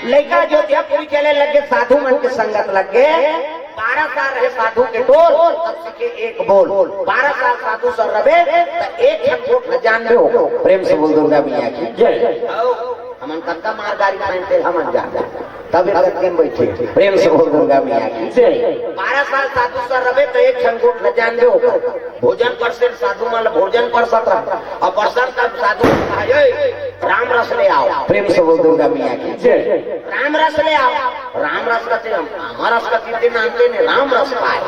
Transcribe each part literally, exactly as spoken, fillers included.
लइका जोतियापुरी चले लगे, साधु मन के संगत लगे। बारह साल रहे साधु के टोल, तब सीखे एक बोल। बारह साल साधु सर रहे, त एक ठन गोठ ल जानबे हो। प्रेम से बोल दुर्गा मैया की जय। हमन कतका मार गारी खाएन, तेला हमन जान। तब एक गद्य में बैठे। प्रेम से बोल दुर्गा मैया की जय। बारह साल साधु सर रहे, त एक ठन गोठ ल जानबे हो। भोजन परसे, साधु मन ल भोजन परसत रहा। अउ परसत तब साधु मन कहा, "ए, राम रस ले आव।" प्रेम से बोल दुर्गा मैया की जय। राम रस ले आव। राम रस कथे, हम आमा रस कथे ते नानते ने, राम रस पाए।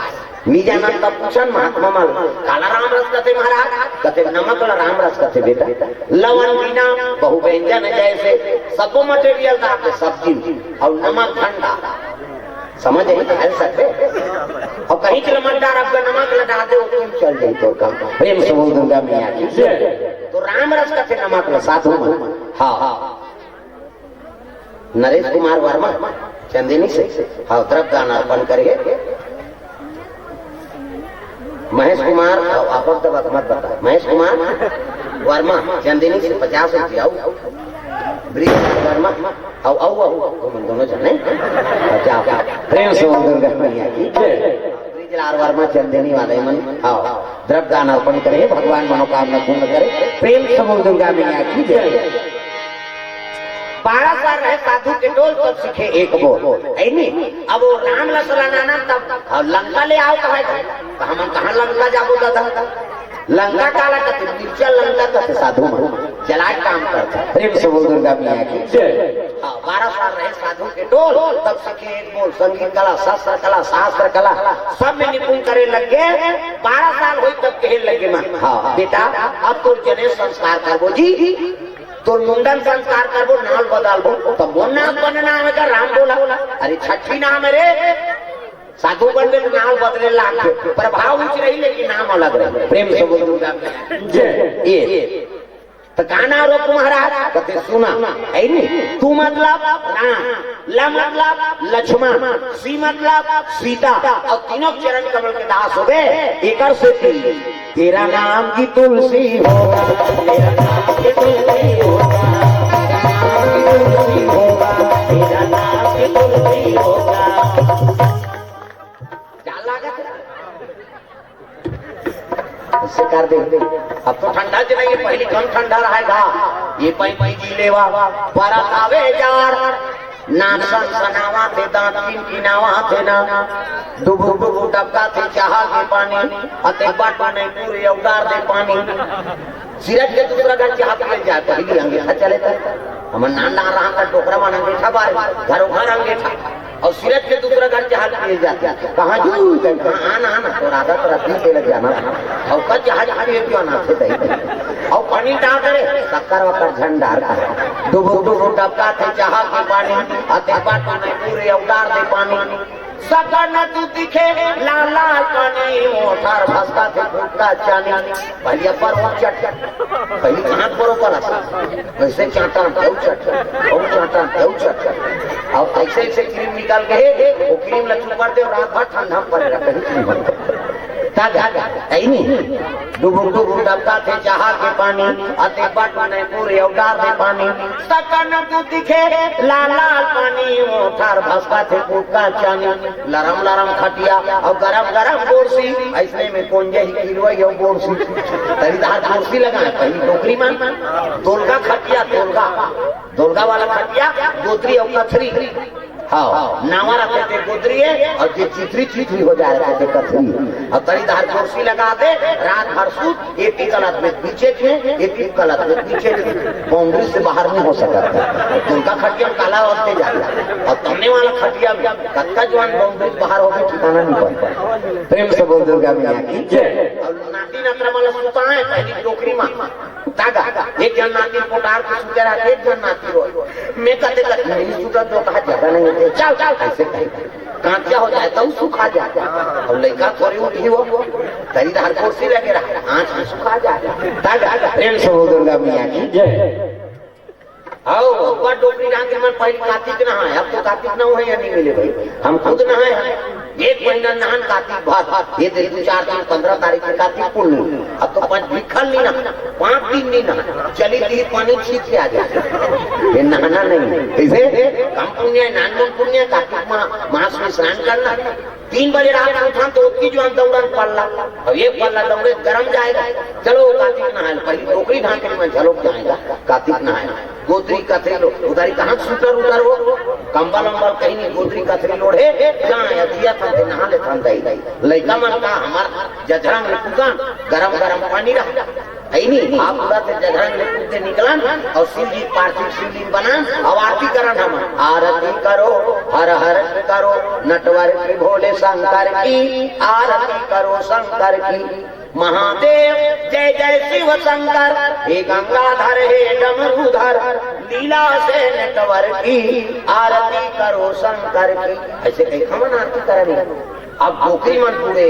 नी जानन तब पूछन महात्मा मन, "काला राम रस कथे महाराज?" कथे, "नमक ला राम रस कथे बेटा।" लवन बिना बहु व्यंजन जैसे, सबो material डाल के सब्जी अउ नमक ठंडा। समझ आई, डाल सकथे। अउ कहीं चल मत डार, अब नमक ल डार दे, वो क्यों चल जाई तोर काम। प्रेम से बोल दुर्गा मैया की जय। तो राम रस कथे नमक ल साधु मन। हाँ, हाँ। नरेश कुमार वर्मा, चंदिनी से, हाँ, द्रव्य दान अर्पण करे। महेश कुमार, हाँ, आप तब मत बता। महेश कुमार वर्मा, चंदिनी से पचास रुपया। ब्रिज वर्मा, आओ, आओ, आओ, आओ, तुम दोनों जने। अच्छा, प्रेम से बोल दुर्गा मैया की जय। ब्रिजलाल वर्मा चंदेनी वाले मन, आओ, द्रव्य दान अर्पण करे, भगवान मनोकामना पूर्ण करे। प्रेम से बोल दुर्गा मैया की जय। बारह साल रहे साधु के टोल, तब सीखे एक बोल। है नी? अब वो राम लसला नाना तब, अब लंका ले आव कहा, त हमन कहाँ लंका जाबो दादा? लंका काला कथे, मिर्चा लंका कथे साधु मन। जलाए काम करथे। प्रेम से बोल दुर्गा मैया की जय। हाँ, बारह साल रहे साधु के टोल, तब सीखे एक बोल। संगीत कला, शस्त्र कला, शास्त्र कला, सब में निपुण करे लगे। बारह साल होई तब कहे लगे मन, हाँ, बेटा, अब तोर जनेऊ संस्कार करबो जी, तोर मुंडन संस्कार करबो, नाव बदलबो। त मोर नाव बनना हे का राम बोला? अरे छठी नाम हे रे, साधु बनबे त नाव बदले लागथे, प्रभाव ऊंच रही लेकिन नाम अलग रही। प्रेम से बोल दुर्गा मैया की जय। ये। त का नाव रखहूं महाराज? कथे सुना, है नी? तू मतलब राम, ल मतलब लक्ष्मण, सी मतलब सीता, अउ तीनों चरण कमल के दास होबे, एकर सेती तेरा नाम की तुलसी होगा, तेरा नाम की तुलसी होगा, तेरा नाम की तुलसी होगा, तेरा नाम की तुलसी होगा। का लागत हे? अइसे कर दे। अब तो ठंडा के नहीं, पहली कम ठंडा रहा था। ये पाई पाई जी लेवा, परत आवे जाड़। नाक सनसनावथे, दांत किनकिनावथे ना। डुबुर डुबुर टपकाथे चाहा के पानी। अते बाटो नहीं पूरे अउ डार दे पानी। सिरज के दूसरा घर चाहा पीए जाय, पहली अंगीठा चले त। हमर नान नान रहा त डोकरा मन अंगीठा बारे, घरो घर अंगीठा। अउ सिरज के दूसरा घर चाहा पीए जाथे। कहाँ जू? कहाँ आना, आना, तोर आदत रतिहा के लग जाना। अउ का चाहा पीए क्यों ना थे दही? अउ पानी डार दे रे, शक्कर वक्कर झन डार का। डुबुर डुबुर टपकाथे चाहा के पानी, अते बाटो नहीं पूरे अउ डार दे पानी। सकन तू दिखे लाल लाल पानी, ओठर भसकाथे फुटका चानी। भैया पर वो चट, पहली कहाँ पर वो परस? वैसे चाटा, देव चट, देव चाटा, देव चट। अउ ऐसे ऐसे क्रीम निकल गए, वो क्रीम ला चुपर दे, रात भर ठंडा में पड़े रहे, कहीं क्रीम बन। ताजा, है नी? डुबुर डुबुर टपकाथे चाहा के पानी, अते बाटो नहीं पूरे अउ डार दे पानी। सकन तू दिखे लाल लाल पानी, ओठर भसकाथे फुटका चानी। लरम लरम खटिया अउ गरम गरम गोरसी, अइसने में कोन जाही किरवई अउ गोरसी। तरी तहार गोरसी लगाए, पहली डोकरी मन, दोलगा खटिया, दोलगा, दोलगा वाला खटिया, गोदरी अउ कथरी। हाँ, नावा रखे ते गोदरी हे, अउ जे चिथरी चिथरी हो जाय रखे ते कथरी। अउ तरी तहार गोरसी लगा दे, रात भर सूत, एक ही गलत में पीछे थे, एक ही गलत में पीछे थे। बाउंड्री से बाहर नहीं हो सकत। दुर्गा खटिया में काला होते जाता। अउ तमने वाला खटिया में कतका जवान बाउंड्री से बाहर होके ठिकाना नहीं पड़ता। प्रेम से बोल दुर्गा मैया की जय। अउ नाती नतरा मन ल सुताए पहली डोकरी मा। तागा, एक झन नाती पोटार के सुते रहते, एक झन नाती रोए। मैं कते कते नहीं सुता तो कहा ज्यादा नहीं होते। चल, चल, ऐसे कहे। कांचा हो जाय त ऊ सुखा जाय। अउ लइका थोरी उठी हो, तरी तहार गोरसी लगे रहा, आँच में सुखा जाय। तागा, प्रेम से बोल दुर्गा मैया की जय। हव, अब्बड़ डोकरी रांध के मन पहिली कातिक नहाय, अब तो कातिक नहाय या नहीं मिले भाई, हम खुद नहाय हन। एक महीना नहान कातिक भर, ये दे दू चार दिन, पंद्रह तारीख के कातिक पुन्नी, अब तो पाँच भिखल नहीं नहा, पाँच दिन नहीं नहा, चली दी पानी छींच के आ जाए। ये नहाना नहीं, कैसे? कम पुण्य है, नानमन पुण्य है, कातिक मा-, मास में स्नान करना। तीन बजे रात में उठन तो ओतकी जुवान दौड़न पल्ला, अब एक पल्ला दौड़े गरम जाएगा। चलो कातिक नहाय, पहिली डोकरी ढांके में चलो जाएगा कातिक नहाय। गोदरी कथरी लो, उधारी कहाँ सूटर उतर हो, कंबल अम्बल कहीं नहीं, गोदरी कथरी लोढ़े, जाए अदिया थन ते नहा ले थन दई। लइका मन का हमार जझरंग ले कुदन, गरम गरम पानी रह, है नहीं, आप पूरा ते जझरंग ले कूद के निकलन और शिव जी पार्थिव शिवलिंग बनान और आरती करन हम। आरती करो, हर हर करो, नटवर की भोले शंकर की, आरती करो शंकर की। महादेव जय जय शिव शंकर, हे गंगाधर हे डमरूधर, लीला से नटवर की, आरती करो शंकर की। ऐसे कहीं खमन आरती करनी। अब गोपी मन पूरे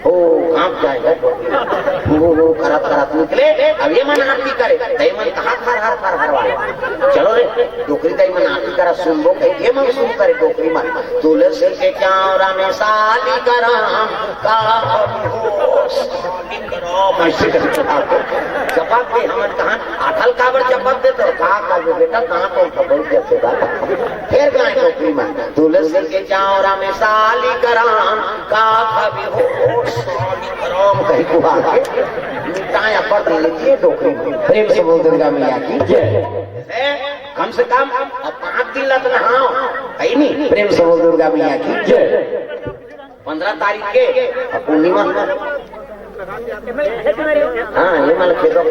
हो, कांप जाएगा। हो, हो, करत, करत निकले। अब ये मन आरती करे, त ये मन कहाँ फरहर, फरहर वाले। चलो रे, डोकरी दाई मन आरती करा, सुनबो कहे, ये मन शुरू करे डोकरी मन। तुलसी के चौरा में साली कराम, का कभी हो, साली कराम, ऐसे करके चपक दे, हमन कहा, आठल काबर चपक दे तो, का कर दे बेटा, कहाँ तो बहुत जैसे बात। फिर गाय डोकरी मन, तुलसी के चौरा में साली कराम, का कभी हो, साली कराम कही कुहा के, मिटाया पट लेती है डोकरी में। प्रेम से बोल दुर्गा मैया की जय। ए, कम से कम अब पाँच दिन लग रहा हूँ, है नहीं? प्रेम से बोल दुर्गा मैया की जय। पंद्रह तारीख के अब पूर्णिमा। हाँ, ये मन खेदो।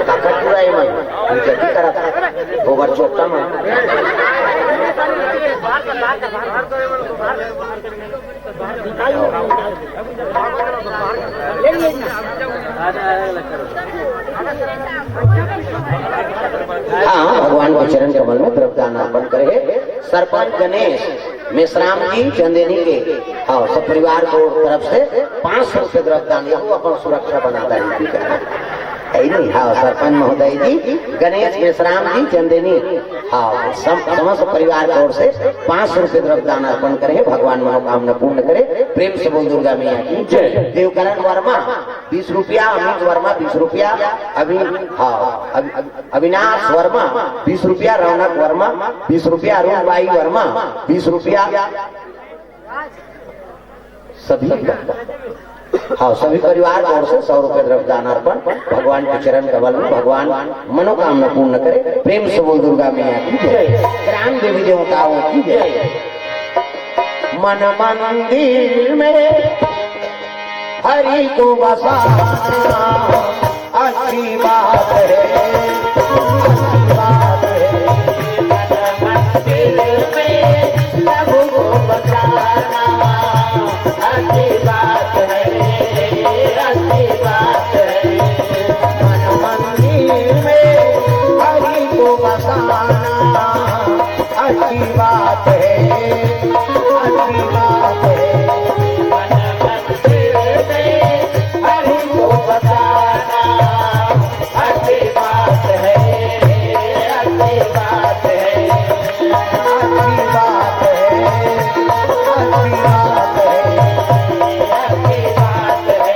ताकत पूरा ये मन। हम जल्दी करा था। गोबर चोपटा मन। हाँ, भगवान के चरण कमल में द्रव्य दान अर्पण करे। सरपंच गणेश मेश्राम जी चंदेनी के, हाँ, सब परिवार को तरफ से पाँच सौ रुपये द्रव्य दान, यह अपन सुरक्षा बना देंगे। है नहीं? हाँ, सरपंच महोदय जी, गणेश मेश्राम जी चंदेनी, हाँ, सम-, समस्त परिवार की ओर से पाँच सौ रुपये द्रव्य दान अर्पण करे, भगवान मनोकामना पूर्ण करे। प्रेम से बोल दुर्गा मैया की जय। देवकरण वर्मा बीस रुपया, अमित वर्मा बीस रुपया, अभी, हाँ, अभी, अभी अविनाश वर्मा बीस रुपया, रौनक वर्मा बीस रुपया, अरुण बाई वर्मा बीस रुपया, सभी का, हाँ, सभी परिवार की ओर से सौ रुपये द्रव्य दान अर्पण। भगवान के चरण कमल में भगवान मनोकामना पूर्ण करे। प्रेम से बोल दुर्गा मैया की जय, ग्राम देवी देवताओं की जय। मन मंदिर में हरि को बसाना अच्छी बात है, अच्छी बात है। मन मंदिर में प्रभु को बसाना अच्छी बात है, अच्छी बात है। मन मंदिर में हरि को बसाना अच्छी बात है, अच्छी बात है। मन मंदिर में हरि को बसाना अच्छी बात है, अच्छी बात है, अच्छी बात है, अच्छी बात है, अच्छी बात है,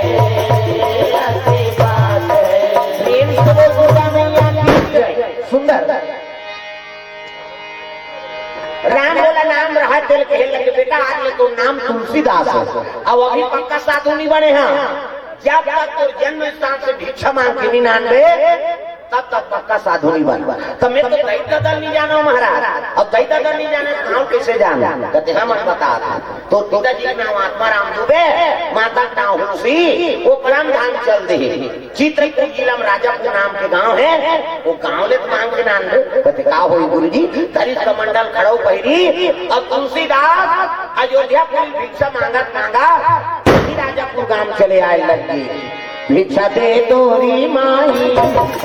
अच्छी बात है। प्रेम से बोल दुर्गा मैया की जय। सुंदर। राम बोला नाम रहा, दिल कहे लगे, "बेटा, आज ले तो नाम तुलसीदास है।" अब अभी पक्का साधु नहीं बने हैं। जब तक तोर जन्म स्थान से भिक्षा मांग के नहीं नानबे, तब तक पक्का साधु नहीं बन। तो मैं तो दई ददा नहीं जाना महाराज, अब दई ददा नहीं जाना, गाँव कैसे जाना? कहते, "हम बता था।" तो पिताजी का नाम आत्माराम दुबे, माता का नाम हुलसी, वो परम धाम चल दे। चित्रकूट जिला में राजापुर नाम के गांव है, वो गांव ले तो मांग के नाम दे। कहते, "का होई गुरुजी?" धरिस कमंडल खड़ो पहिरी, अब तुलसीदास अयोध्यापुरी भिक्षा मांगत मांगा, राजापुर गांव चले आए लग गए। भिक्षा दे तोरी माई,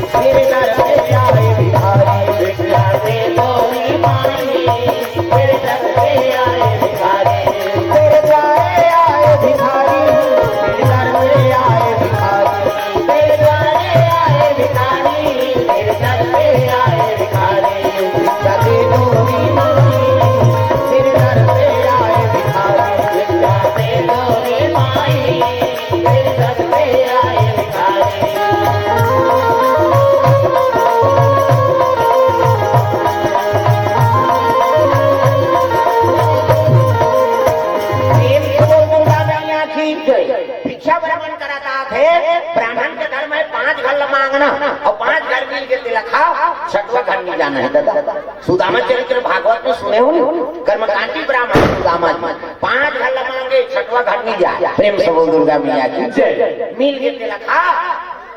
तेरे दर पे आए भिखारी। भिक्षा दे तोरी माई, तेरे दर पे आए भिखारी। तेरे द्वारे आए भिखारी, तेरे दर पे आए भिखारी। तेरे द्वारे आए भिखारी, तेरे दर पे आए प्रेम से बोल दुर्गा मैया की जय। भिक्षा भ्रमण करत आथे, ब्राह्मण के घर में पांच घर ल मांगना, अउ पांच घर मिल के तेला खा, छठवा घर नहीं जाना है दादा। सुदामा चरित्र भागवत में सुने हो नहीं? कर्मकांडी ब्राह्मण सुदामा जी, पांच घर ल मांगे, छठवा घर नहीं जाए। प्रेम से बोल दुर्गा मैया की जय। मिल के तेला खा,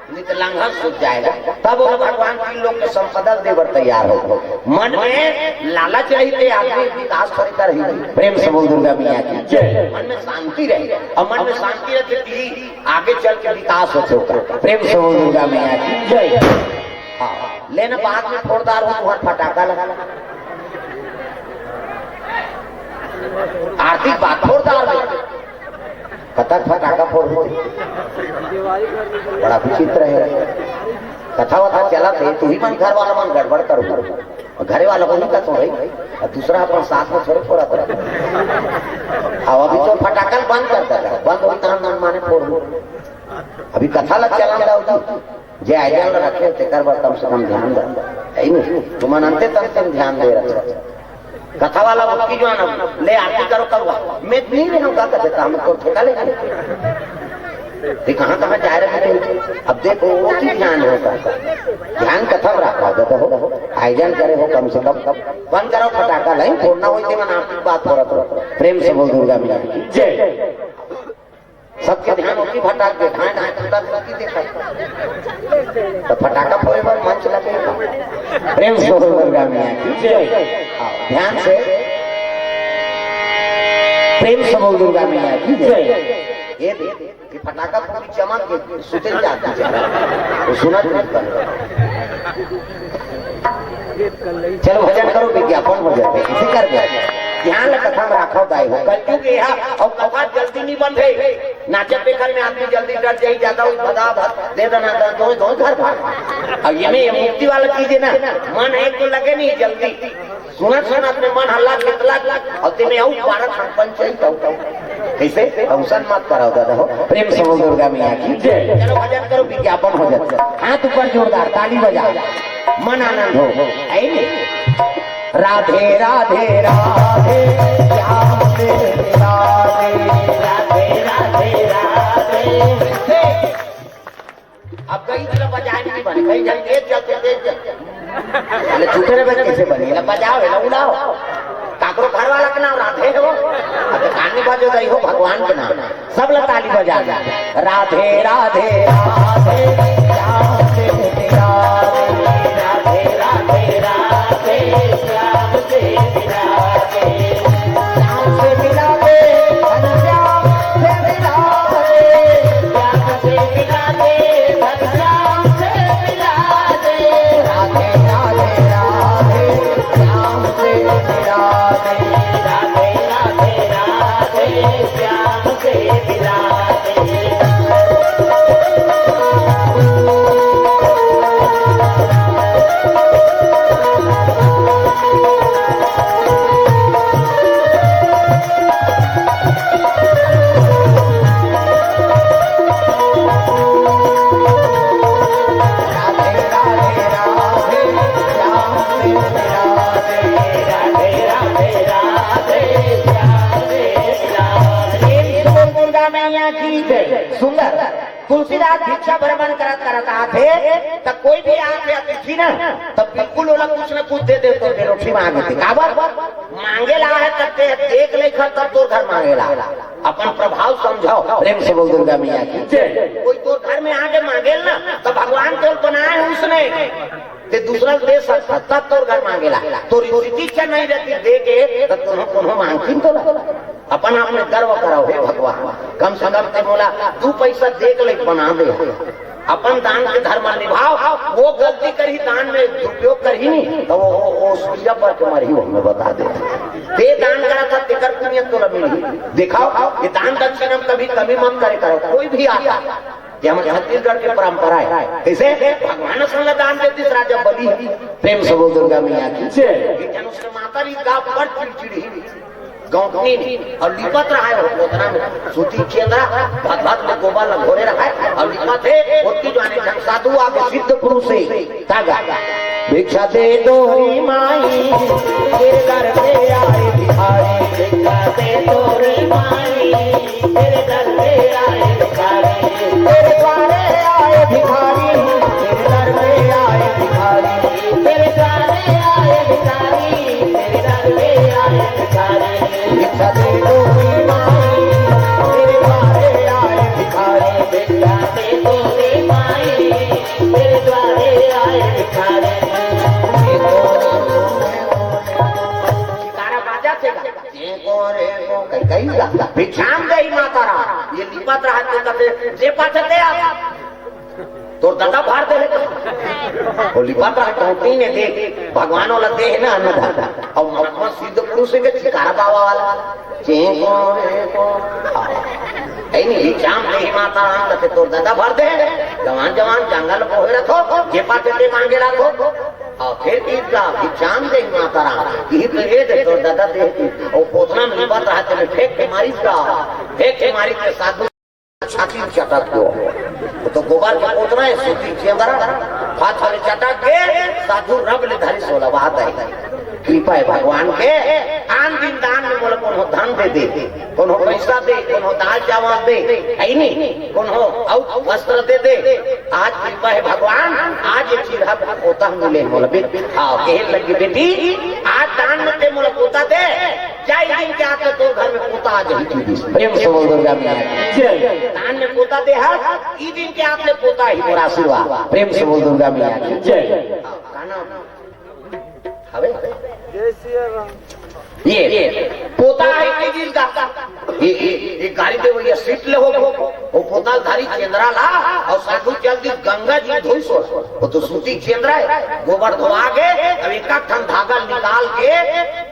नहीं तो लंघन सूझ जाएगा। तब वो भगवान तीन लोग के संपदा दे बर तैयार हो। मन में लालच रहिथे, आदमी विकास करे करही। प्रेम से बोल दुर्गा मैया की जय। मन में शांति रहे, अउ मन में शांति रहे तो आगे चल के विकास होथे ओकर। प्रेम से बोल दुर्गा मैया की जय। हाँ, लेना बाद में फोड़ डारहूं तुम्हार फटाका ला। आरती के बाद फोड़ डारहूं। कतक फटाका फोड़हूं। बड़ा विचित्र है। कथा वथा चलत हे, तुही मन घर वाला मन गड़बड़ करहू। अउ घरे वाला को नहीं कहत होही, अउ दूसरा अपन साथ में थोड़े फोड़त रहे। अब अभी तो फटाका ल बंद कर दे, बंद होई तहन मन माने फोड़हू। अभी कथा ला चलन दव जी, जे आयोजन ला रखे तेकर बर कम से कम ध्यान दे, है नहीं? तुमन अंते तंते में ध्यान दे रहे। कथा वाला उठकी जो है ना, ले आरती करो, करो। मैं नहीं रहे हूँ, का कहते, हम तो ठेका ले। ते कहाँ कहाँ जाए रहे थे? अब देखो, वो की ध्यान होता है। ध्यान कथा में रखा जाता हो, आयोजन करे हो कम से कम। बंद करो फटाका, नहीं फोड़ना होई, ते मन आरती के बाद फोड़त रहो। प्रेम से बोल दुर्गा मैया की जय। सबके ध्यान होती फटाक दे, ढाई ढाई टूटा टूटी देखा। तो फटाका फोड़े बर मंच लगे। प्रेम से बोल दुर्गा मैया की जय। हाँ, ध्यान से। प्रेम से बोल दुर्गा मैया की जय। ये देख, ये फटाका पूरी चमक के सुते जाती है। वो सुना नहीं पाए। चलो भजन करो, विज्ञापन हो जाते, इसी कर दे। ध्यान ल कथा में राखो दाई हो, कलयुग ये है, और कथा जल्दी नहीं बंधे। नाचे पेखर में आदमी जल्दी डर जाई, ज्यादा उस भदा भद दे देना, दो, दो, दो घर भाग। अब ये में ये मुक्ति वाला चीज है ना, मन है तो लगे नहीं जल्दी। सुनत सुनत में मन हल्ला खेतला, और ते में आऊ बारह खन पंचायत आऊ। कैसे? अवसन मत कराओ दादा हो। प्रेम से बोल दुर्गा मैया की जय। चलो भजन करो, विज्ञापन हो जाए। हाथ ऊपर जोरदार, ताली बजा, मन आनंद हो। आई नहीं? राधे राधे राधे, श्याम से राधे। राधे राधे राधे। अब कहीं तरह बजाए नहीं बने, कहीं जाए तेज चलते, तेज चलते। अरे चुपे रहे, कैसे बनी? ला बजाओ, ला उड़ाओ। काकरो घर वाला के नाम राधे हो, अब तो कान नहीं बाजो, दई हो भगवान के नाम। सब ला ताली बजा दे। राधे राधे राधे, श्याम से मिला दे। राधे राधे राधे, श्याम से मिला दे। श्याम से मिला दे, श्याम से मिला दे। श्याम से मिला दे, श्याम से मिला दे। राधे राधे राधे, श्याम से मिला दे। राधे राधे राधे, श्याम से मिला दे। प्रेम से बोल दुर्गा मैया की जय। सुंदर। तुलसीदास भिक्षा भ्रमण करत करत आथे, त कोई भी आथे अतिथि ना, त बिल्कुल ओला कुछ न कुछ दे दे, तो बेरोठी मांगे थे। काबर? मांगे ला है, तब ते देख ले खा, तब तोर घर मांगे ला। अपन प्रभाव समझाओ। प्रेम से बोल दुर्गा मैया की जय। कोई तोर घर में आके मांगे ना, तो भगवान तोर बनाए हैं उसने। ते दूसरा देश सत्ता तोर घर मांगेला, तोर स्थिति अच्छा नहीं रहती, दे के तो कोनो कोनो मांगतीन तोला। अपन आप में गर्व कराओ, हे भगवान, कम से कम ते मोला दू पैसा दे के ले बना दे। अपन दान के धर्म निभाओ। वो गलती करही, दान में दुरुपयोग करही नहीं, तो वो, वो, वो सुइया पर के मरही, वो हमें बता दे। ते दान करा था, तेकर पुण्य तोला मिलही। दिखाओ, ये दान दक्षिणा में कभी कमी मत करे करो, कोई भी आता। ये हमर छत्तीसगढ़ के परंपरा है। कैसे? भगवान संग दान देतीस राजा बलि। प्रेम से बोल दुर्गा मैया की जय। ये जन उसके माता री का बड़ चिड़चिड़ी। गौंटनी में अउ लिपत रहय ओ पोतना में सूती चेंदरा, भदभद में गोबर ल घोरे रहय अउ लिपत हे। ओतकी जुवार एक झन साधु आगे, सिद्ध पुरुष हे, का गा, भिक्षा दे तोरी माई, तेरे दर पे आए भिखारी, भिक्षा दे तोरी माई, तेरे दर पे आए भिखारी, तेरे द्वारे आए भिखारी, तेरे दर पे आए भिखारी, तेरे द्वारे आए भिखारी, तेरे दर पे आए भिखारी। भिक्षा दे तोरी माई, तेरे द्वारे आए भिखारी, भिक्षा दे तोरी माई, तेरे द्वारे आए भिखारी। तारा बाजा से गा। जे को रे को कई कई गा। भिक्षाम देहि माता राम। ये लिपत रहत हे तते जे पाछे ते आ। तोर ददा भर दे हे। ओ लिपत रहत हे, तीन हे देख, भगवान वाला दे हे ना अन्नदाता। अउ मम्मा सिद्ध पुरुष हे के चिकारा बाबा वाला। जे को रे को। हे नहीं, भिक्षाम देहि माता राम, तते तोर ददा भर दे हे। जवान जवान जंगल बोहे रथो, जे पाछे ते मांगे रथो। अउ फेर गीत गा, भिक्षाम देहि माता राम, इही तो ये दे तोर ददा दे हे। अउ पोतना में लिपत रहत हे, फेंक के मारिस गा, फेंक के मारिस के साधु छाती में चटक गयो। वो तो गोबर के पोतना हे, सूती चेंदरा, हाथ में चटक के साधु रब ले धरिस ओला, वाह दई। कृपा हे भगवान के, आन दिन दान में मोला कोनो धन दे दे, कोनो पैसा दे, कोनो दाल चावल दे, हे नहीं, कोनो अउ वस्त्र दे दे। आज कृपा हे भगवान, आज ये चिरहा पोता मिले मोला। बेटी, हाँ, कहे लगी, "बेटी, आज दान में ते मोला पोता दे, जा एक दिन के आके तोर घर में पोता आ जाही।" प्रेम से बोल दुर्गा मैया की जय। दान में पोता दे हा, ई दिन के आके पोता ही मोर आशीर्वाद। प्रेम से बोल दुर्गा मैया की जय। हाँ, का नाम? हवे? ये पोता हे के दिन का। ये, ये, ये गाड़ी दे भैया, सीट ले हो, हो पोता धारी चेंदरा ला, अउ साधु चल दी गंगा जी धोई सो। वो तो सूती चेंदरा हे, गोबर धोवा गे, अब एक ठन धागा निकाल के,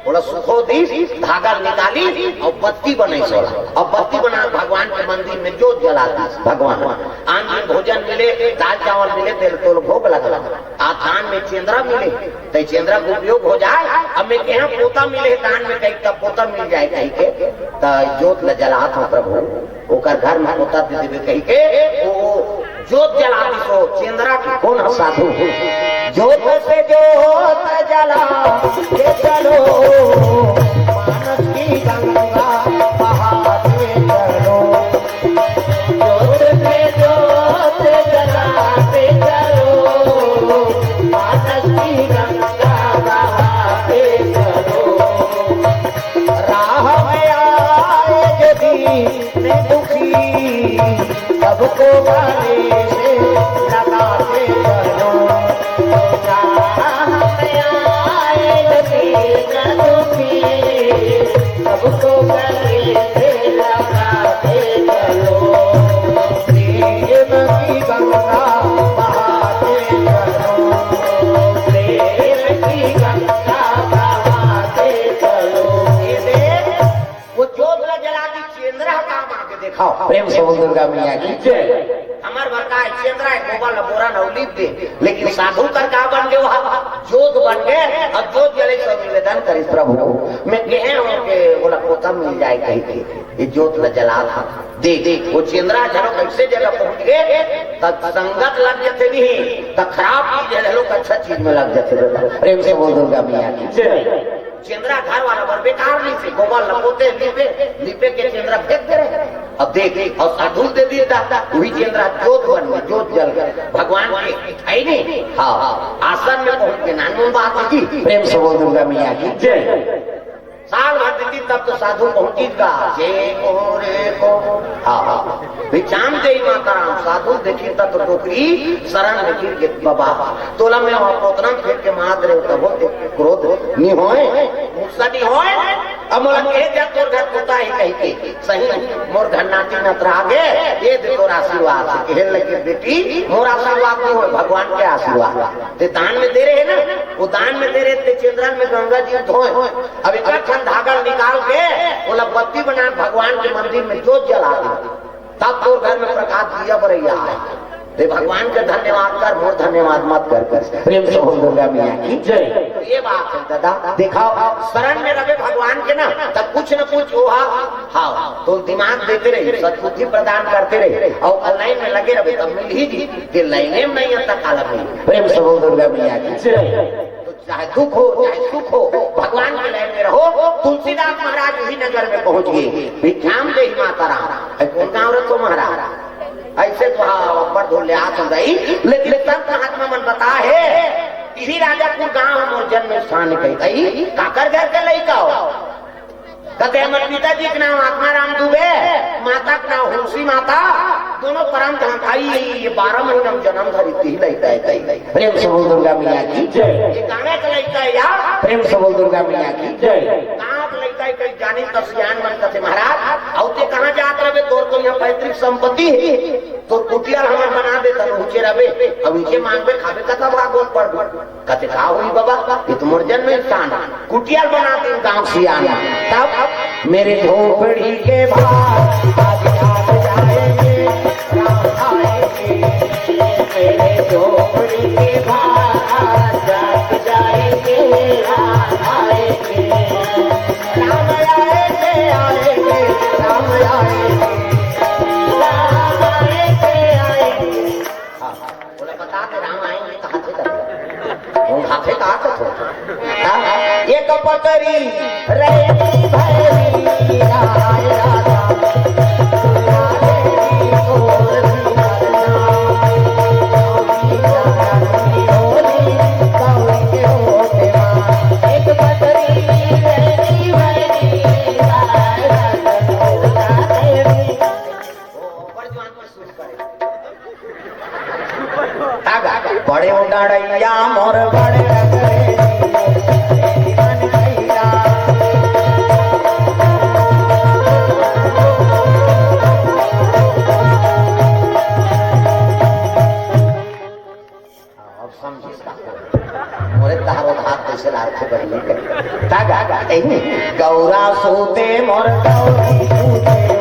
बोला सुखो दी, धागा निकाली, अउ बत्ती बनाइस ओला। अउ बत्ती बना भगवान के मंदिर में जोत जला दी भगवान। आन दिन भोजन मिले, दाल चावल मिले, तेल तोल भोग लगा। आ दान में चेंदरा मिले, त चेंदरा के उपयोग हो जाय। अब मैं कहा पोता मिले हे दान में, कही तब पोता मिल जाय कही के, त जोत ल जलात हंव प्रभु, ओकर घर में पोता दे देबे कही के, वो जोत जला दिस ओ चेंदरा के। कोन ह साधु? जोत से जोत जला के चलो, मानस की गंगा बहाते चलो। जोत से जोत जलाते चलो, मानस की गंगा बहाते चलो। राह में आए जो दीन दुखी, सबको गले से लगाते चलो। राह में आए जो दीन दुखी, सबको गले से लगाते चलो। प्रेम की गंगा बहाते चलो, प्रेम की गंगा बहाते चलो। ये देख, वो जोत ला जला दी, चेंद्रा काम आके देखा। प्रेम से बोल दुर्गा मैया की जय। हमर बर का हे, चेंद्रा हे, गोबर ला बोरा न उलीप दे, लेकिन साधु कर का बन गे वहा, जोत बन गे। अउ जोत जले सब निवेदन करिस प्रभु, मैं कहे हंव के ओला पोता मिल जाय कही के, ये जोत ला जला था। देख, वो चेंद्रा घलो कइसे जगह पहुंच गे, तब संगत लग जथे नहीं, तब खराब चीज हे, लोग अच्छा चीज में लग जथे। प्रेम से बोल दुर्गा मैया की जय। चेंद्रा घर वाला बर बेकार नहीं से, गोबर ल पोते, लीपे, लीपे के चेंद्रा फेंक दे रहे। अब देख, अउ साधु दे दिए ता, वही चेंद्रा जोत बन गे, जोत जल गे। भगवान के हे नहीं, हाँ, आसन में पहुंच के नानून बात की। प्रेम से बोल दुर्गा मैया की जय। साल भर बीतिस तब तो साधु पहुंचिस गा। जे को रे को। हाँ, हाँ। भिक्षाम देहि माता राम, साधु देखिस तब तो डोकरी शरण में गिर गे, बाबा, तोला मैं वहाँ पोतना फेंक के मार दे रहे हो, तब वो क्रोध नहीं होय, गुस्सा नहीं होय। अब मोला कहे जा तोर घर पोता हे कही के, सही, मोर घर नाती नतरा गे, ये दे तोर आशीर्वाद। कहे लगे, बेटी, मोर आशीर्वाद नहीं होय, भगवान के आशीर्वाद। ते दान में दे रहे ना, वो दान में दे रहे ते चेंद्रा में गंगा जी धोए। अब एक ठन धागा निकाल के ओला बत्ती बना, भगवान के मंदिर में जोत जला दे, तब तोर घर में प्रकाश दिया बरैया आय। भगवान के धन्यवाद कर, मोर धन्यवाद मत कर। प्रेम से बोल दुर्गा मैया की जय। ये बात है दादा, देखा, शरण में रहे भगवान के ना, तब कुछ न कुछ वो हा, हाँ, तो दिमाग देते रहे, सद्बुद्धि प्रदान करते रहे, और लाइन में लगे रहे, तब मिल ही जी। ये लाइने में नहीं आता, काला नहीं। प्रेम से बोल दुर्गा मैया की जय। तो चाहे दुख हो, चाहे सुख हो, भगवान की लाइन में रहो। तुलसीदास महाराज वही नगर में पहुंच गए, भिक्षाम देहि माता राम। अरे कौन गाँव रखो महाराज? ऐसे तो हाँ, अब्बड़ धोले हाथ हो गई, लेकिन संत महात्मा मन बता है, इही राजापुर गांव हमर जन्म स्थान कही गई, काकर घर के लइका हो? कहते हमर पिताजी के नाम आत्माराम दुबे, माता के नाम हुंसी माता, दोनों परम धाम भाई, ये बारह महीना में जन्म धरी थी लइका है, कही गई। प्रेम से बोल दुर्गा मैया की जय। ये गाने का लइका है यार। प्रेम से बोल दुर्गा मैया की जय। गाँव का लइका है, कहीं जानी तो सियान मन कहते महाराज, और ते कहाँ जात रहे, तोर तो यहाँ पैतृक संपत्ति है, तोर कुटिया हमर बना दे, तन ऊंचे रहे, अब नीचे मांगबे खाबे, कथा भागवत पढ़। कहते का हुई बाबा, ये तो मोर जन्म स्थान, कुटिया बना दे गांव सियान। तब मेरे झोपड़ी के बाहर आज रात जाएंगे, रात आएंगे। मेरे झोपड़ी के बाहर आज रात जाएंगे, रात आएंगे। राम आएंगे, आएंगे, राम आएंगे, राम आएंगे, आएंगे। हाँ, बोले, "बता के राम आएंगे, कहाँ थे कर?" वो हाथे का हाथ हो। हाँ, एक पतरी रहती भैरी राय राधा, राधे जी को रवि करना। गौरी जाना की होली, गौरी के होते माँ। एक पतरी रहती भैरी राय राधा, राधे जी। वो ऊपर जवान पर सूझ पड़े। तागा, बड़े उडाड़ैया मोर बड़े रंगरेजी, जीवन कैला। अब समझिस का? मोरे तहारो हाथ कैसे लागथे बहिनी के। तागा, एही, गौरा सूते मोर गौरी सूते।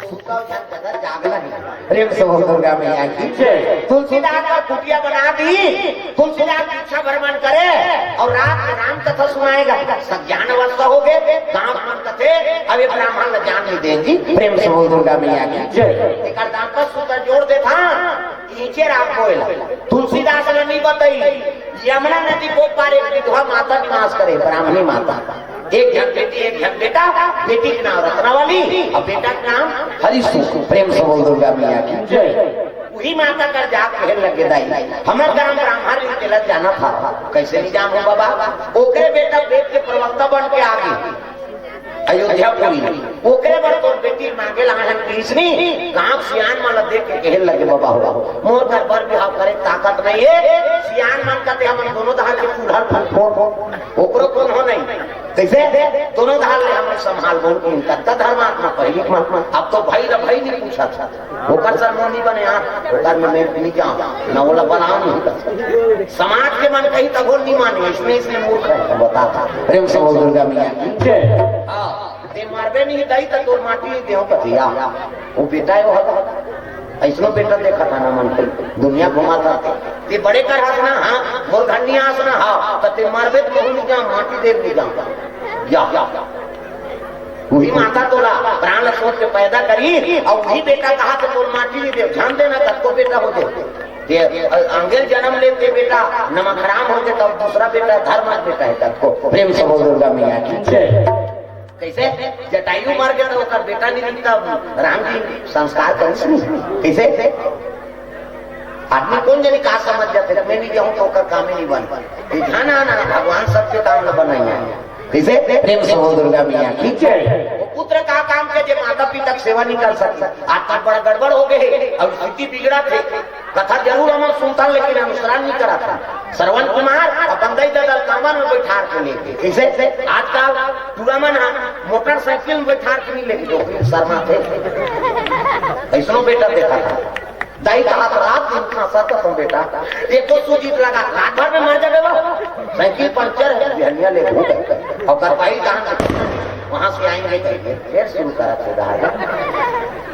सुतल झन जगत जागला ही। प्रेम से बोल दुर्गा मैया की जय। तुलसीदास का कुटिया बना दी, तुलसीदास दीक्षा भ्रमण करे और रात में राम कथा सुनाएगा। सब ज्ञान अवस्था हो गए, गांव मन कथे, अब ये ब्राह्मण ला जान नहीं देंगी। प्रेम से बोल दुर्गा मैया की जय। एकर दांपत्य सूत्र जोड़ देथा, नीचे राम कोयला। तुलसीदास ने नहीं बताई, यमुना नदी को पार एक विधवा माता निवास करे, ब्राह्मणी माता। एक झन बेटी, एक झन बेटा, बेटी के नाम रत्नावली और बेटा के नाम हरिशु। प्रेम से बोल दुर्गा मैया की जय। वही माता कर जात कहे लगे दाई, हमर गांव ब्राह्मण रीति ला जाना था, कैसे नहीं जान हो बाबा? ओकरे बेटा वेद के प्रवक्ता बन के आ गए अयोध्यापुरी, ओकरे बर तोर बेटी मांगे ला हन कृष्णी। गांव सियान मन ला देख के कहे लगे, "बाबा हो, मोर घर बर बिहाव करे ताकत नहीं है।" सियान मन कहते, "हमन दोनों धार के चूल्हा फूक फोड़, ओकरो कोनो नहीं।" कैसे? दोनों धार ले हमन संभाल बोल के इनका त धर्मात्मा पहली के मन। अब तो भाई ला भाई नहीं पूछा था, ओकर सर मोनी बने आप, ओकर में मैं नहीं जाऊं, न ओला बनाओ नहीं कर। समाज के मन कहीं तब नहीं माने, इसमें इसलिए मूर्ख है, बताता। प्रेम से बोल दुर्गा मैया की जय। हाँ, ते मरबे नहीं दाई त तोर माटी नहीं देहो कथिया। वो बेटा है, वो हक। ऐसनो बेटा देखा था ना मन को, दुनिया घुमा था। ते बड़े कर हंसना, हाँ, मोर घर नहीं हंसना, हाँ, तो ते मरबे तो कहूँ नहीं जा, माटी दे नहीं जा। या, या, या। वही माता तोला प्राण सोच के पैदा करी, और वही बेटा कहा तो तोर माटी नहीं दे, ध्यान देना, तब को बेटा हो दे। ये, अ, अंगेल जन्म लेते बेटा नमक हराम हो गए, तब दूसरा बेटा धर्म बेटा है, तब को। प्रेम से बोल दुर्गा मैया की जय। कैसे? जटायु मर गया तो ओकर बेटा नहीं दिखता, राम जी संस्कार करिस नहीं। कैसे? आदमी कौन जनी का समझ जाते, मैं नहीं जाऊं तो ओकर काम ही नहीं बन। ये ध्यान आना, भगवान सबके काम न बनाइए। कैसे? प्रेम से बोल दुर्गा मैया की जय। वो पुत्र का काम के जे माता पिता की सेवा नहीं कर सकता, आज तक बड़ा गड़बड़ हो गए, अब स्थिति बिगड़ा थे। कथा जरूर हमन सुनथन, लेकिन अनुसरण नहीं करत हन। श्रवण कुमार अपन दई ददा ल कामन में बैठार के लेगे। कइसे? आजकल टूरा मन ह मोटरसाइकिल में बैठार के नहीं लेगे, जो शर्मा थे। ऐसनो बेटा देखा था। दाई कहा था, "रात दिन खा सकत हूँ बेटा, एको सूजी लगा, रात भर में मर जाबे वो। साइकिल पंचर है, बिहनिया ले घूम।" और करवाई कहाँ से? वहां से आएंगे करके फिर शुरू करा थे दादा।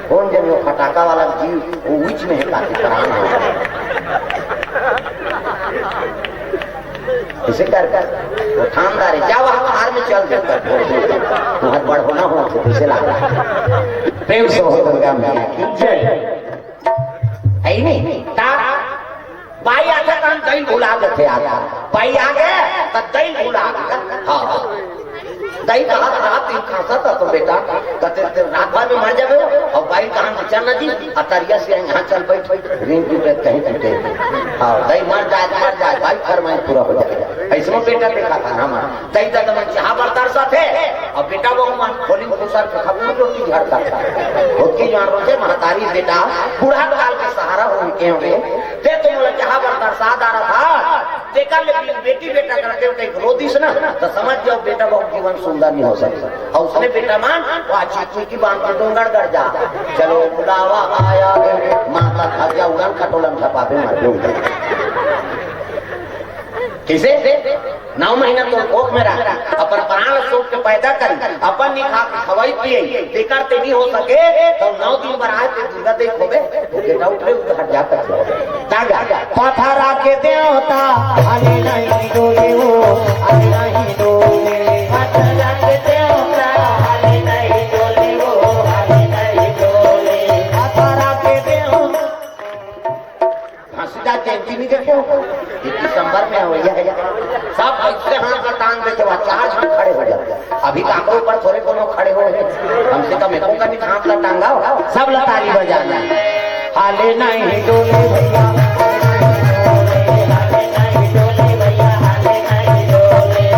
कौन जन वो फटाका वाला जी, वो बीच में है, काफी परान हो गया। इसे कर कर वो थामदार है, जा वहां बाहर में चल दे कर, वहां बड़ होना हो तो पीछे ला। प्रेम से हो दुर्गा मैया की जय। है ही नहीं। ता बाई आथे त हम दही भुला देथे आधा। बाई आ गए त दही भुला देथे। हाँ। दही कहा रहा, तीन खांसा था तो बेटा, कहते, "ते रात भर में मर जाबे हो।" और बाई कहा, "चल ना जी, अतरिया से यहाँ चल बैठ, रिंग टूटे, कहीं टूटे।" हाँ, दही मर जाए, मर जाए, बाई फरमाइश पूरा हो जाए। ऐसनो बेटा देखा था ना हमारा। दही दादा मन चाहा बर तरसा थे, और बेटा वो मन खोली में घुसर के खपू रोटी झड़ता था। होती जान रोजे महतारी बेटा, बूढ़ा काल के सहारा हो के होंगे। ते तो मोला चाहा बर तरसा डारा था, तेकर ले बे-, बेटी बेटा करके उठे रो दिस ना, तो समझ जाओ बेटा बहुत जीवन सुंदर नहीं हो सकता। और उसने बेटा मान, वो अच्छी चीज की बांध के डोंगरगढ़ जा। चलो बुलावा आया है, माता खा जा, उड़न खटोलन खपा दे, मर गए। किसे? नौ महीना तो कोख में रहा, अपन प्राण सोख के पैदा करी, अपन नहीं खा के खवाई पिए, तेकर ते नहीं हो सके, तो नौ दिन बर आए ते दुर्गा देख होबे, तो बेटा उठे, उधर जा कर जाओ। तागा, पथरा के देवता, अरे नहीं डोले वो, अरे नहीं डोले। पथरा के देवता, अरे नहीं डोले वो, अरे नहीं डोले। पथरा के देवता। घासीदास जयंती नहीं देखे हो? ये दिसंबर में हो, यह है। सब ऐसे हाथ ला टांग देते हुआ, चार झन खड़े हो जाते। अभी काकरो ऊपर थोड़े कोनो खड़े हो हैं। कम से कम एको का नहीं हाथ ला टांगा हो। सब ला ताली बजाना है। हाले नहीं डोले भैया, हाले नहीं डोले, हाले नहीं डोले भैया, हाले नहीं डोले।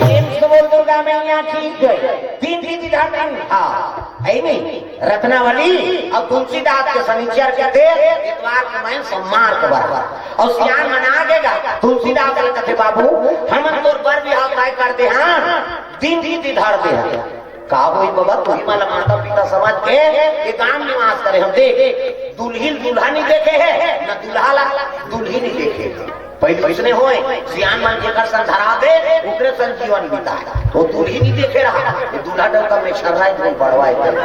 प्रेम से बोल दुर्गा मैया की जय। तीन दिन की घाटन, हाँ, है नहीं? रत्नावली और तुलसीदास के शनिचर के दे, इतवार के मैं सोमवार के बराबर। और सियान मना देगा, तुलसीदास ने कथे, "बाबू, हम तोर बर बिहाव तय कर दे, हाँ, दिन की धर दे।" का होई बाबा, तुही माला माता पिता समझ के ये गांव निवास करे। हम देख, दुल्हिन दूल्हा नहीं देखे है, न दूल्हा ला दुल्हिन नहीं देखे। पहले इसने होए, सियान मन जेकर संग धरा दे, ओकरे संग जीवन बिताए। वो दुल्हिन नहीं देखे रहा, वो दूल्हा डर का मेछर रहा है, कोई बड़वाए थे।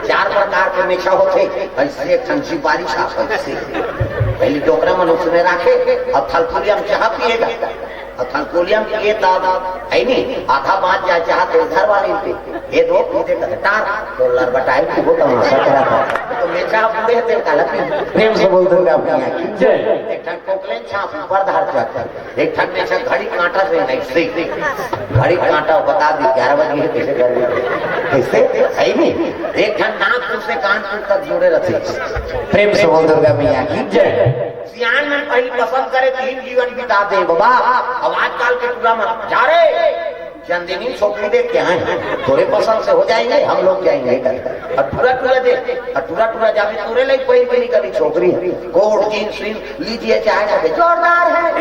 चार प्रकार के मेछा होते, ऐसे एक ठन सिपारी साहब ऐसे। पहले डोकरा मन उसने राखे, अब थलथुलिया में चाह पिएगा। अउ थलकोलिया म पिए तब, है नी, आधा बांच जाए चाहत हे घर वाले पे, ये दो पी दे कहते, "टार, तो लरबटाए तू हो तमाशा करा था।" तो मेछा पूरे ते काला पी। प्रेम से बोल दुर्गा मैया की जय। एक ठन कोकलेन छाप ऊपर धार चढ़, एक ठन मेछा घड़ी कांटा से नहीं, से घड़ी कांटा बता दी, ग्यारह बजे है, कैसे कर दी? कैसे? है नी? एक ठन नाक से कान तक जुड़े रहते। प्रेम से बोल दुर्गा मैया की जय। सियान मन पहिली पसंद करे, तीन जीवन बिता दे बाबा। अब आजकल के टूरा मन जा रे, चंदिनी, छोकरी देख के आए हैं, तोरे पसंद से हो जाएंगे, हम लोग जाएंगे। और टूरा टूरा देख, और टूरा टूरा जाबे, तोरे लइक पहिर के निकली छोकरी, कोट, जींस, वींस, लीजिए चाहे ना दे, जोरदार है।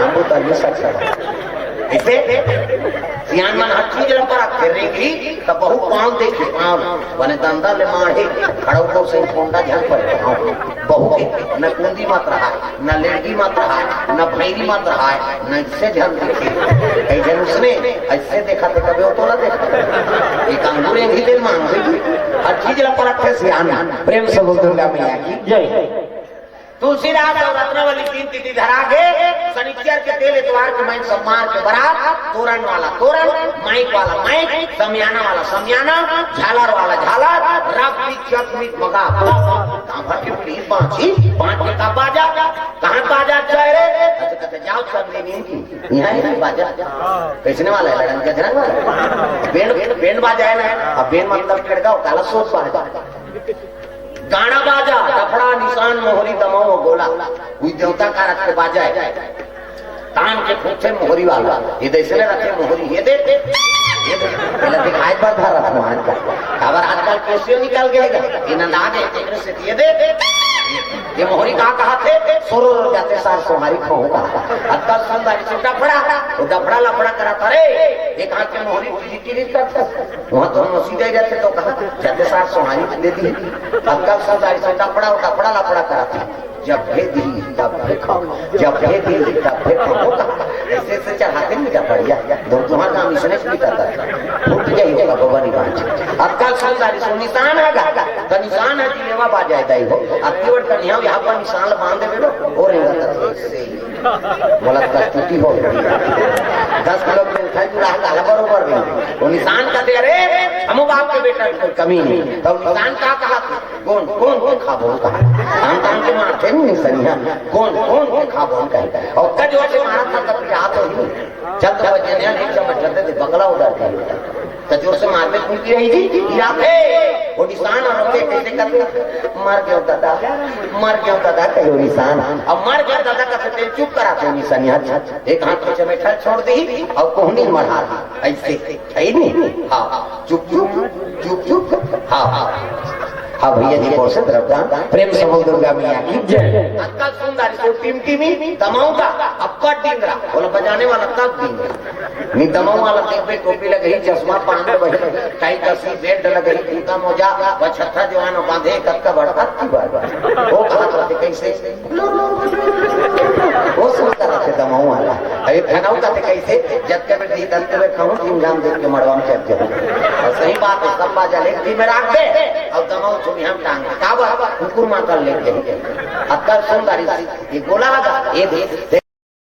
हमको तो नहीं सकता। इसे सियान मन हर चीज ल परखथे, रेंगही त बहू पाँव देखे, पाँव, बने दंदा ले माढ़े, खड़उको से कोंडा झन पड़े, पाँव। बहू के न कुंदी मत रहा, न लेड़गी मत रहा, न भैरी मत रहा, न इससे झन देखे। कई झन उसने ऐसे देखा थे, कभी वो तोला देखा। एक अंगूर रेंगही तेल मांग, हर चीज ल परखथे सियान। प्रेम से बोल दुर्गा मैया की जय। तुलसीदास अउ रत्नावली तीन तिथि धरा गे, शनिचर के तेल, एतवार के माई, सोमवार के बरात, तोरन वाला तोरन, माइक वाला माइक, समियाना वाला समियाना, झालर वाला झालर, रख बीच चक बीच बगा। कांभर के पीर बांची, बांच के का बाजा, कहाँ बाजा चाहे रे? अच्छा, कहते, "जाओ चंदे नीम की, यहाँ ही बाजा।" कैसने वाला है, लड़न गजरन वाला है? बैंड, बैंड बाजा है ना, अब बैंड मतलब केड़गा, काला सोच बाजा। गाना बाजा, डफड़ा, निसान, मोहरी, दमऊ, गोला, उही देवता का रख के बाजा है। तान के फूंकथे मोहरी वाला, ये दे अइसने रखे मोहरी, ये दे, ये दे। पहले दिखाई पड़ता रख मान का। काबर आजकल केसियो निकल गए, ये नंदा गए, तेरे से ये दे। ये मोहरी का कहाथे, सोरो रो जाते सार सोहारी खाऊं का। अतका सुंदर से डफड़ा, वो डफड़ा लफड़ा कराथा रे। एक हाथ के मोहरी टिरी टिरी करता, वहाँ दोनों सीधे जाते तो कहा, जाते सार सोहारी दे दी। अतका सुंदर से डफड़ा, वो डफड़ा लफड़ा कराथा। जब भेदी तब फेंको, जब भेदी तब फेंको। ऐसे ऐसे चढ़ाते नहीं जा बढ़िया। दो तुम्हारा काम इसने भी करता है। फूट जाइए का बाबा नहीं बांच। अक्कल समझदारी सो निशान है गा। तो निशान है जिलेवा बाजाए दाई हो। अत्ती बड़ कन्या यहाँ पर निशान बांध दे बेटो। और नहीं बता से। बोला कस्तूती हो गई। दस किलो के मिठाई पूरा हल्का बरोबर नहीं। वो निशान का दे, "अरे, हम बाप के बेटा में कोई कमी नहीं।" तो निशान का कहा? कोन, कोन के खाबो कहा? हम काम के मारते नहीं सनिया। कोन, कोन के खाबो कहे। और कजो से मारा था तब क्या तो ही। जब तो बजे ने नहीं समझ लेते थे, बगला उधर के। तो जोर से मारते कुल की रही थी, गिरा थे। वो निशान और रोके कैसे करते? मर गयो दादा, मर गयो दादा, कहो निशान। अब मर गयो दादा का से चुप करा दो निशान यहाँ। एक हाथ में चमेठा छोड़ दी और कोहनी मढ़ा दी। ऐसे, है नहीं? हाँ, चुप, चुप, चुप, चुप। हाँ, हाँ। हाँ भैया जी, बहुत सुंदर गान। प्रेम से बोल दुर्गा मैया की जय। अतका सुंदर सो टिमटिमी दमाऊ का अब्बड़ डिंगरा, बोला बजाने वाला तब डिंगरा। नी दमाऊ वाला देख बे, टोपी लगही, चश्मा, पान लगही, टाई कसी, बेल्ट लगही, जूता मोजा, व छत्था जवान बांधे, कतका बड़, अतकी बड़। वो कहा तो कैसे? वो सुन कर रखे दमाऊ वाला। अरे धनाऊ का तो कैसे? जब के बेटी तन के खाऊं, तीन घाम देख के मड़वा में चढ़ जाऊं। और सही बात है, सब बाजा लेके में राख दे, और दमाऊ छुनिया में टांग दे। का बा? कुकुर माता ले गई। अतका सुंदर इसी, ये गोला लगा, ये दे, दे।